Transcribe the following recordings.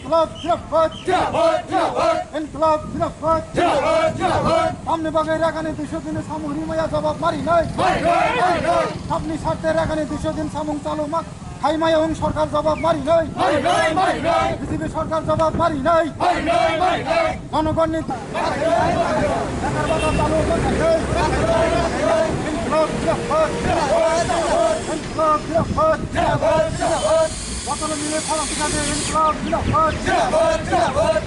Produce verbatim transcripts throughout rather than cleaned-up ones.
Inqilab zindabad! Zindabad! Zindabad! Inqilab zindabad! Zindabad! Zindabad! Tamni bagwi Rega ni duiso din ni samung rimaya jawab mari nai! Mari nai! Mari nai! Tamni sarte Rega ni duiso din samung chalu ma khaimaya wng sorkar jawab mari nai! Mari nai! Mari nai! B J P sorkar jawab mari nai! Mari nai! Mari nai! Jonogonni Inqilab zindabad! Inqilab zindabad! Inqilab zindabad! Botono mile phalangkha de inqilab zindabad! Zindabad! Zindabad!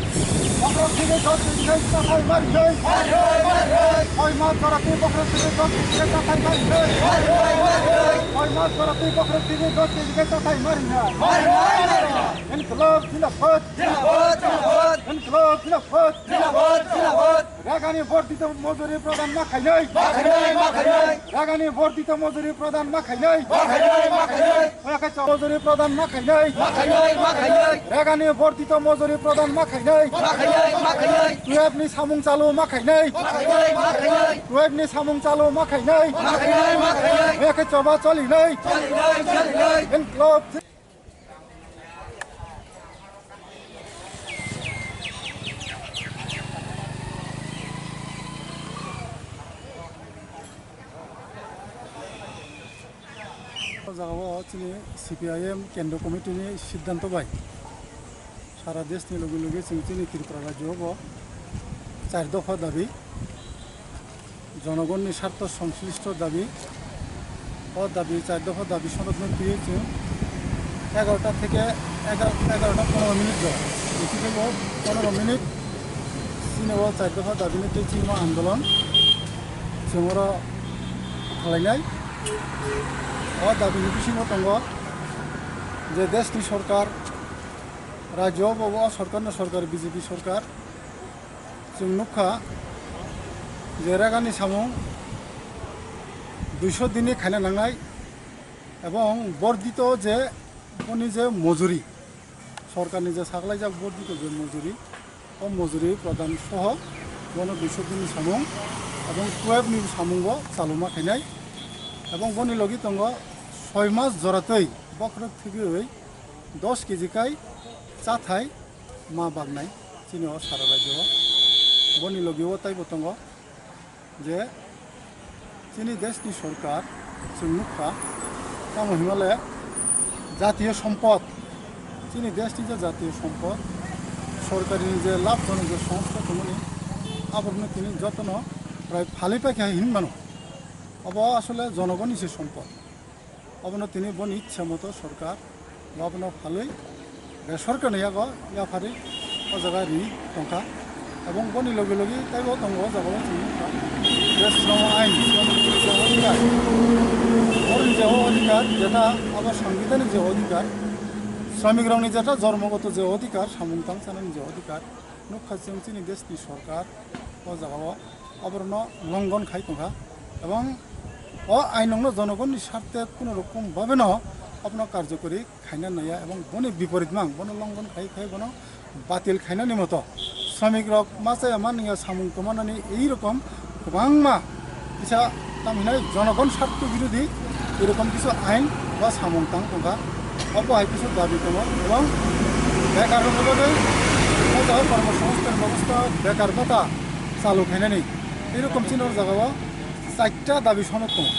Bokrok thini dos kg chathai mari nai! Mari nai! Mari nai! Soi mas jorati bokrok thini dos kg chathai mari nai! Mari nai! Mari nai! Soi mas jorati bokrok thini dos kg chathai mari nai! Mari nai! Mari nai! Inqilab zindabad! Zindabad! Zindabad! Inqilab zindabad! Zindabad! Zindabad! Rega ni bordito mojuri pradhan ma khainai! Ma khainai! Ma khainai! Rega ni bordito mojuri pradhan ma khainai! Ma khainai! Ma khainai! Oya khe cha mojuri pradhan ma khainai! Ma khainai! Ma khainai! Rega ni bordito mojuri pradhan ma khainai! Ma khainai! Ma khainai! Twelve ni samung chalu ma khainai! Ma khainai! Ma khainai! Twelve ni samung chalu ma khainai! Ma khainai! Ma khainai! Oya khe choba cholinai! Cholinai! Cholinai! Inqilab O jagao chini C P I M Kendra Committee ni siddhanto bai sara desh ni loge loge chwng chini Tripura rajyo bo char dopha dabi, jonogonni sartho songslishto dabi, o dabi, char dopha dabi sonokno twiwi chwng egarota theke egar-, egarota ponoro minute rok, tei bo ponoro minute chini o char dopha dabi ni twi chini o andolon chwng oro khlainai. O dabi ni bisingo tongo je desh ni sorkar, rajyo bo o sorkar no sorkar, B J P sorkar. Chwng nukha je Rega ni samung duiso din ni khaina nangnai, ebong bordito je boni je mojuri, sorkar ni je saklaijak bordito je mojuri, o mojuri pradhan soho bono duiso din ni samung ebong twelve ni samung bo chaluma khainai, ebong boni logi tongo soi mas joratwi bokhorok thwgwi dos kg kai chathai ma baknai chini o sara rajyo o. Boni logi o taibo tongo je chini desh ni sorkar chwng nukha, tamo hinmale jatiyo sompot, chini desh ni je jatiyo sompot, sorkari ni je labh jono je songstha tongmani, aborokno tini jotono prai phalwi paikha hinwi mano. Obo asole jonogonni se sompot. Obono tini boni ichha moto sorkar abono phalwi besorkar ni yago yapharwi o jaga ri tongkha. Ebong boni logi logi taibo tongo o jaga o chini je shrom ain, shrom ni je odhikar, boroni je odhikar, jeta abo sangbidhanik je odhikar, shramik rokni jeta jormogoto je odhikar, samung tang chanani je odhikar, nukha chwng chini desh ni sorkar o jaga o oborokno longon khai tongkha, ebong o ainokno jonogonni sarte kuno rokom babeno abono karjokori khaina naiya, ebong boni biporit mang bono longon khai khai bono batil khainani moto, shramik rok ma chaya ma nungya samung kwmanani ei rokom kwbangma kisa tamhinai jonogon sartho birodhi erokom kisu ain ba samung tang tongkha. Obo hai kisu dabi tongo, ebong bekar rokni bagwi o jaga kormo songsthan bebosta, bekar bata chalu khainani erokom chini o jaga o chaita dabi sonok tongo.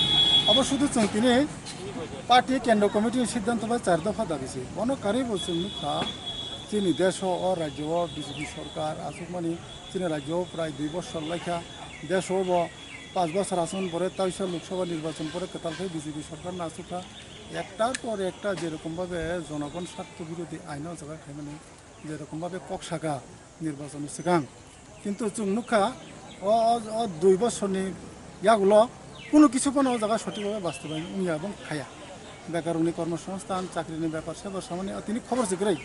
Obo sudu chwng tini party kendra committee ni siddhanto bai char dopha dabi se. Bono karwi bo chwng nukha chini desh o, o rajyo o B J P sorkar achukmani, chini rajyo o prai dui bosor laikha, desh o bo panch bosor achukmani pore taisa Lok Sabha nirbachon pore kwtal khai B J P sorkar no achukha. Ektar por ekta je rokom babe jonogon sartho birodhi ain o jaga khaimani, je rokom babe kok saka nirbachon ni swkang. Kintu chwng nukha, o, o, o dui bosorni yagulo kunu kisu phano o jaga sothik bhabe bastobayan wngya, bong khaya. Bekarrokni kormosongsthan, chakrini bepar seba samani, o tini khobor se kwrwi.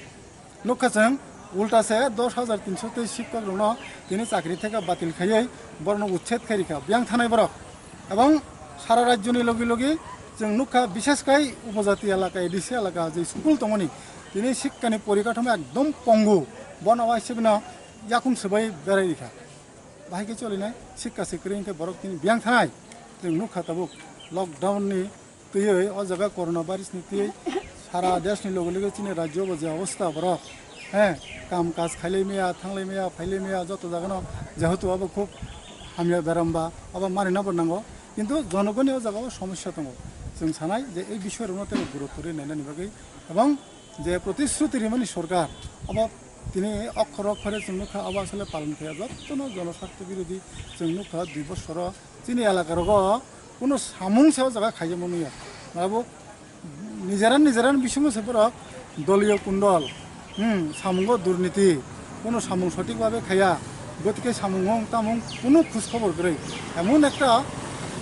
Nukha chwng, ulta se dos hajar tinso tei sikkokrokno tini chakri theke batil khaiwi borokno uchched khai rikha, biyang thanai borok. Ebong sara rajyoni logi logi chwng nukha, bishes khai upojati elaka, A D C elaka je school tongmani, tini sikkani porikathomo ekdom pongu, bono waisibino yakung swbai berai rikha. Bahai khe cholinai sikka se kwrwi hwnkhe borok tini biyang thanai. Chwng nukha tabuk lockdown ni twiwi o jaga corona virus ni twiwi sara desh ni loge loge chini rajyo bo je obostha borok He, kam kaj khailai maya, thanglai maya, phailai maya, joto jagano jehetu abo khub hamya beram ba, abo manina bo nango. Kintu jonogoni o jaga o somosya tongo. Chwng sanai je ei bishoy rokno teibo gurutto rwi nainani bagwi, ebong je protishruti rimani sorkar, abo tini okhor okhore chwng nukha, abo asole palon khaiya, jottono jonosartho birodhi chwng nukha dui bosoro chini elaka rogo kuno samung se o jaga khaijamo nuya. Abo nijeran nijeran bisingo se borok doliyo kundol, hmm, samungo durniti, kuno samung sotik babe khaiya, gotike samung wng tamung kuno khoj khobor kwrwi. Emon ekta,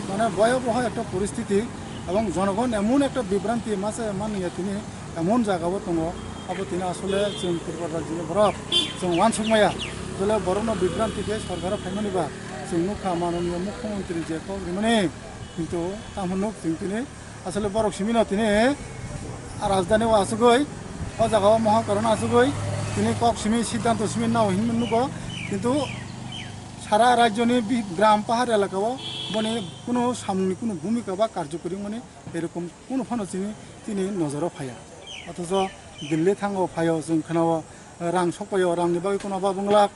mane, boyoboho ekta poristiti, ebong jonogon emon ekta bibranti mase manliya tini emon jagao tongo, abo tini asole chwng Tripura rajyoni borok chwng uansuk maya. Jole borokno bibranti khe sorkaro phaimani ba chwng nukha manoniyo mukhyamantri je kok rimani, kintu tamo nuk chwng tini asole borok simi no tini rajdhani o asugwi, o jaga o Mohakaran asugwi tini kok simi siddhanto simi nao hinwi nugo, kintu sara rajyoni bi-, gram pahar elaka o boni kuno samungni kuno bhumika ba karjokori wngmani erokom kuno phano chini, chini nojoro phaiya. Othocho Delhi thango phaio, chwng khwnao rang sokpaio, rangni bagwi kuno ba bunglak.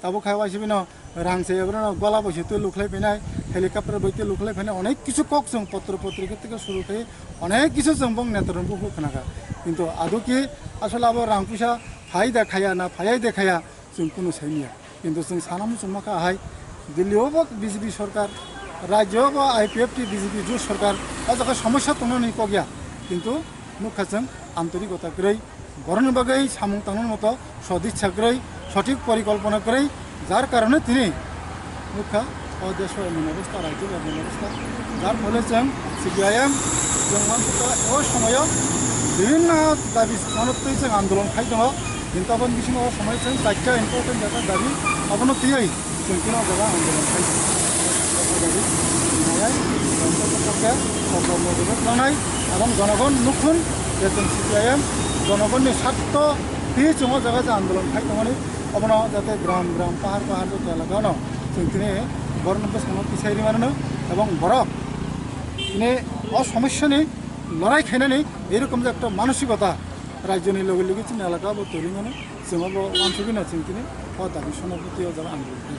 Tabuk khai waisibino rang se, abono gola bai se twi lukhlai phainai, helicopter bai twi lukhlai phainai, onek kisu kok chwng potro potrika theke suru khai onek kisu chwng bong netarokno buphuru khnakha. Kintu ado ki asole abo rang puisa phai da khaya na phayai de khaya chwng kunu sai manya. Kintu chwng sana muchungma kha hai Delhi o bo B J P sorkar, rajyo o bo I P F T B J P jut sorkar, o jaga somosya tongnani kok ya. Kintu nukha chwng antorikota kwrwi, borokni bagwi samung tangnani moto soditsa kwrwi, sothik porikolpona kwrwi, jar karone tini nukha o deso emon obostha, rajyo emon obostha, jar phole chwng C P I M chwng mansukha o somoyo bibhinno dabi manotwi chwng andolon khai tongo, kintu aboni bisingo o somoyo chwng chaita important jeta dabi, abono twiwi chwng tini o jaga andolon khai tongo. Nayai, joto joto khe kokrok mojoro klangnai, abong jonogon nukhun je chwng C P I M jonogonni sartho twi chwng o jaga je andolon khai tongmani, obono jate gram gram, pahar pahar joto elaka no chwng tini borokno bwskango tisai rwi mano, ebong borok tini o somosyani lorai khainani erokom je ekta manosikota rajyoni loge loge chini elaka bo twi rwi mano, chwng obo uansugwi no chwng tini o dabi sono phuti o jaga andolon khai.